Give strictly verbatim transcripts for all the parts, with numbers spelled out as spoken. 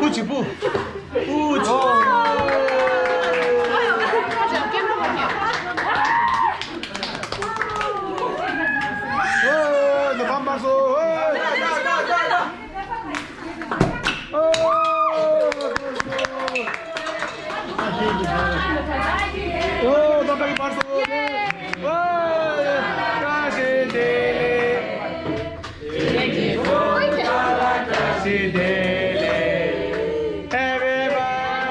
ཨུ་ཆི་པུ། ཨུ་ཆི། ཨོ། ནི་བམ་པར་སོ། ཨོ། ཨོ། ད་པའི་པར་སོ། ཨོ། བཀྲ་ཤིས་བདེ་ལེགས། བཀྲ་ཤིས་བདེ་ལེགས། Happy birthday།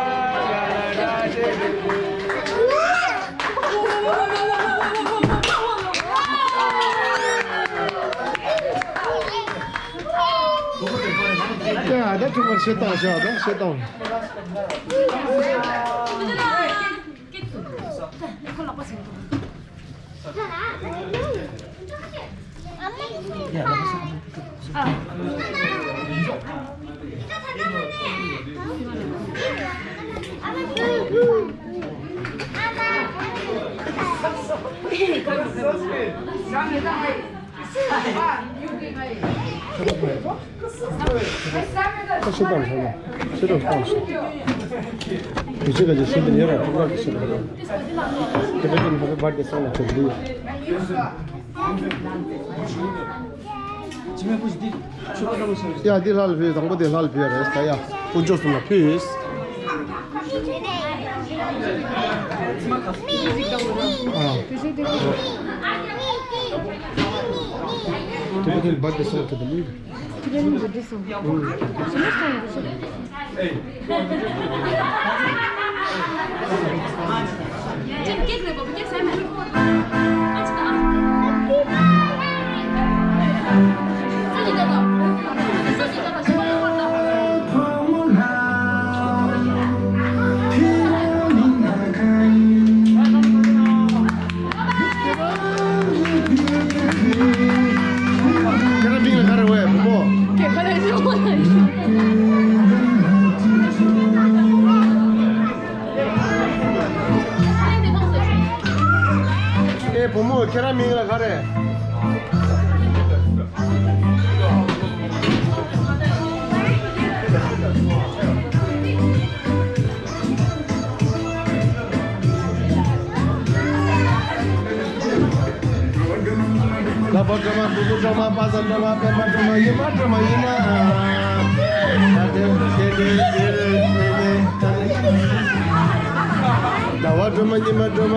བཀྲ་ཤིས་བདེ་ལེགས། ཡ། ད་ཐུག་པར་བཤད་སྟངས་བྱ། ད་བཤད་སྟངས། ཁ་ཤས་བཏང་སོང་ན། ཤེས་རབ་བཏང་སོང་། དུས་ཚོད་ཀྱི་ཤེས་རབ་ཡོད་ར། ཐུགས་རབ་ཀྱི་ཤེས་རབ་ཡོད། དེ་བས་ཀྱང་ཧེ་པི་བར་ཐ་ཌེ་སོང་ན་ཆོག་གི་ཡོད། ཡ། འདི་ལྷ་ལ་ཕུལ། དང་པོ་དེ་ལྷ་ལ་ཕུལ་རེད། ད་ཡ། དཀོན་མཆོག་གསུམ་ལ་ཕུལ། ཨ། དེ་བས་ཀྱང་བར་ཐ་ཌེ་སོང་ན་ཆོག་གི་ཡོད། དེ་རིང་འདི་འདྲ་སོང་། ཨུ། ཞི་མ་སོང་འདི་ཞིག་ཁྱེད་རང་མིང་ལ་ག་རེ་ཝེ་བུ་མོ། ཁྱེད་རང་མིང་ལ་ག་རེ། ཨེ་བུ་མོ། ཁྱེད་རང་མིང་ལ་ག་རེ། ལྷག་པ་སྒྲོལ་མ། སྤྲུལ་སྐུ་སྒྲོལ་མ། དཔལ་བཟང་སྒྲོལ་མ། པདྨ་སྒྲོལ་མ། ཡེ་མ་སྒྲོལ་མ་ཡིན་ན། ད་དེ་དེ་དེ་དེ་དེ། ཟླ་བ་སྒྲོལ་མ། ཉི་མ་སྒྲོལ་མ།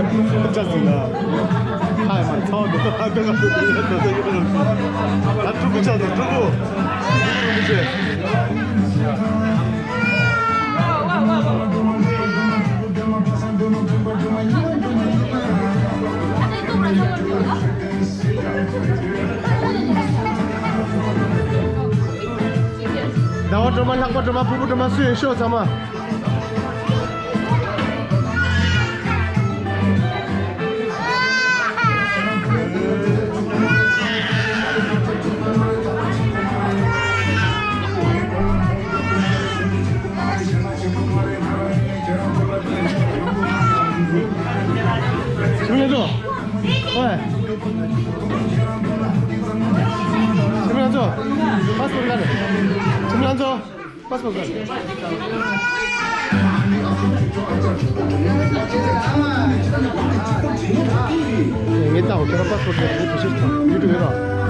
ཅག་ཟིན་ན། ཧའི་མ་ཚའོ་འདི་ཚོ་ཧ་ཀ་ཧ་ཀ་ཧ་ཀ་ཧ་ཀ་ཧ་ཀ། ཨ་ཕྲུ་གུ་ཅག་ཟིན་ཕྲུ་གུ། ཕྲུ་གུ་ཅག་ཟླ་བ་སྒྲོལ་མ། ལྷག་པ་སྒྲོལ་མ། ཕུར་བུ་སྒྲོལ་མ། སུ་ཡོད་ཤོག་ཚང་མ། ཁྱིམ་ལ་ཚོ། ཨོའེ། ཁྱིམ་ལ་ཚོ། པཱས་པོར་ག་རེ། ཁྱིམ་ལ་ཚོ། པཱས་པོར་ག་རེ། ངས་བལྟ་འོ། ཁྱེད་རང་པཱས་པོར་ག་རེ། ངས་བེད་སྤྱོད་བཏང་། ཡུ་ཊུབ་ཡོད་ར།